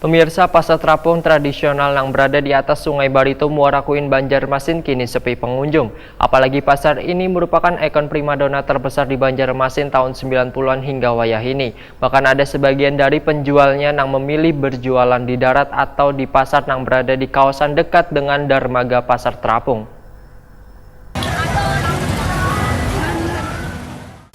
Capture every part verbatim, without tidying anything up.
Pemirsa, pasar terapung tradisional yang berada di atas Sungai Barito, Muara Kuin, Banjarmasin kini sepi pengunjung. Apalagi pasar ini merupakan ikon primadona terbesar di Banjarmasin tahun sembilan puluhan hingga wayah ini. Bahkan ada sebagian dari penjualnya yang memilih berjualan di darat atau di pasar yang berada di kawasan dekat dengan dermaga Pasar Terapung.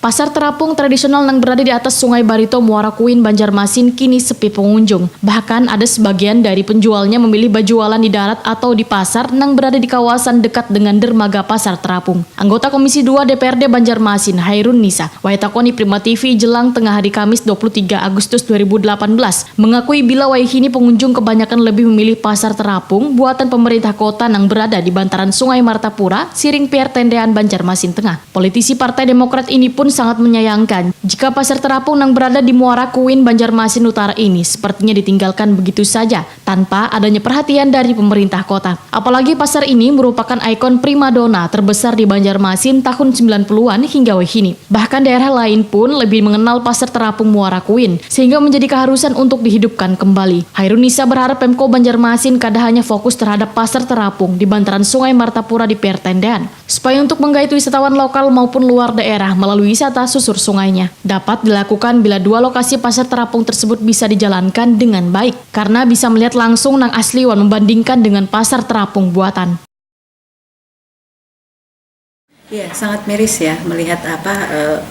Pasar terapung tradisional yang berada di atas Sungai Barito, Muara Kuin, Banjarmasin kini sepi pengunjung. Bahkan ada sebagian dari penjualnya memilih berjualan di darat atau di pasar yang berada di kawasan dekat dengan dermaga Pasar Terapung. Anggota Komisi dua D P R D Banjarmasin, Hairun Nisa, wayah takoni Prima T V jelang tengah hari Kamis dua puluh tiga Agustus dua ribu delapan belas, mengakui bila wayah ini pengunjung kebanyakan lebih memilih Pasar Terapung buatan pemerintah kota yang berada di bantaran Sungai Martapura, Siring, Pertendean, Banjarmasin Tengah. Politisi Partai Demokrat ini pun sangat menyayangkan jika Pasar Terapung yang berada di Muara Kuin, Banjarmasin Utara ini sepertinya ditinggalkan begitu saja tanpa adanya perhatian dari pemerintah kota. Apalagi pasar ini merupakan ikon primadona terbesar di Banjarmasin tahun sembilan puluhan hingga wayah ini. Bahkan daerah lain pun lebih mengenal Pasar Terapung Muara Kuin, sehingga menjadi keharusan untuk dihidupkan kembali. Hairun Nisa berharap Pemko Banjarmasin kada hanya fokus terhadap Pasar Terapung di bantaran Sungai Martapura di Pertendean, supaya untuk menggait wisatawan lokal maupun luar daerah melalui wisata susur sungainya, dapat dilakukan bila dua lokasi Pasar Terapung tersebut bisa dijalankan dengan baik, karena bisa melihat langsung nang asli wan membandingkan dengan Pasar Terapung buatan. Iya, sangat miris ya melihat apa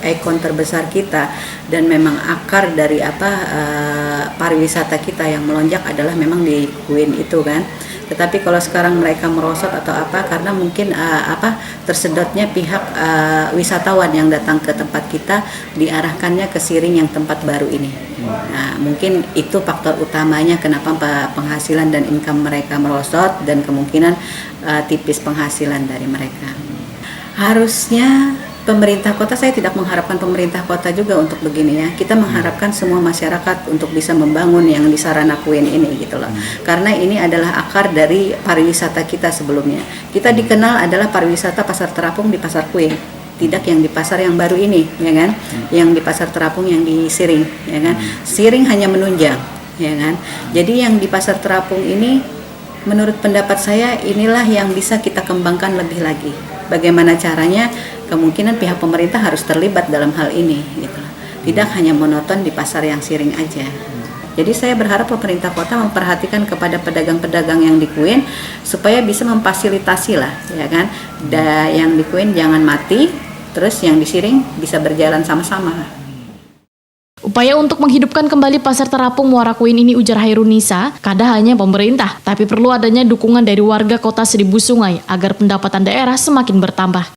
eh, ikon terbesar kita dan memang akar dari apa eh, pariwisata kita yang melonjak adalah memang di Kuin itu kan. Tetapi kalau sekarang mereka merosot atau apa karena mungkin eh, apa tersedotnya pihak eh, wisatawan yang datang ke tempat kita diarahkannya ke Siring yang tempat baru ini. Nah, mungkin itu faktor utamanya kenapa pe- penghasilan dan income mereka merosot dan kemungkinan eh, tipis penghasilan dari mereka. Harusnya pemerintah kota, saya tidak mengharapkan pemerintah kota juga untuk begini ya. Kita mengharapkan semua masyarakat untuk bisa membangun yang di Sarana Kuin ini gitu loh. Karena ini adalah akar dari pariwisata kita sebelumnya. Kita dikenal adalah pariwisata Pasar Terapung di Pasar Kuin, tidak yang di pasar yang baru ini, ya kan? Yang di Pasar Terapung yang di Siring, ya kan? Siring hanya menunjang, ya kan? Jadi yang di Pasar Terapung ini, menurut pendapat saya, inilah yang bisa kita kembangkan lebih lagi. Bagaimana caranya? Kemungkinan pihak pemerintah harus terlibat dalam hal ini, gitu. Tidak hanya monoton di pasar yang Siring aja. Jadi saya berharap pemerintah kota memperhatikan kepada pedagang-pedagang yang di Kuin supaya bisa memfasilitasi lah, ya kan? Da, yang di Kuin jangan mati, terus yang di Siring bisa berjalan sama-sama. Upaya untuk menghidupkan kembali Pasar Terapung Muara Kuin ini, ujar Hairunisa, kada hanya pemerintah, tapi perlu adanya dukungan dari warga Kota Seribu Sungai agar pendapatan daerah semakin bertambah.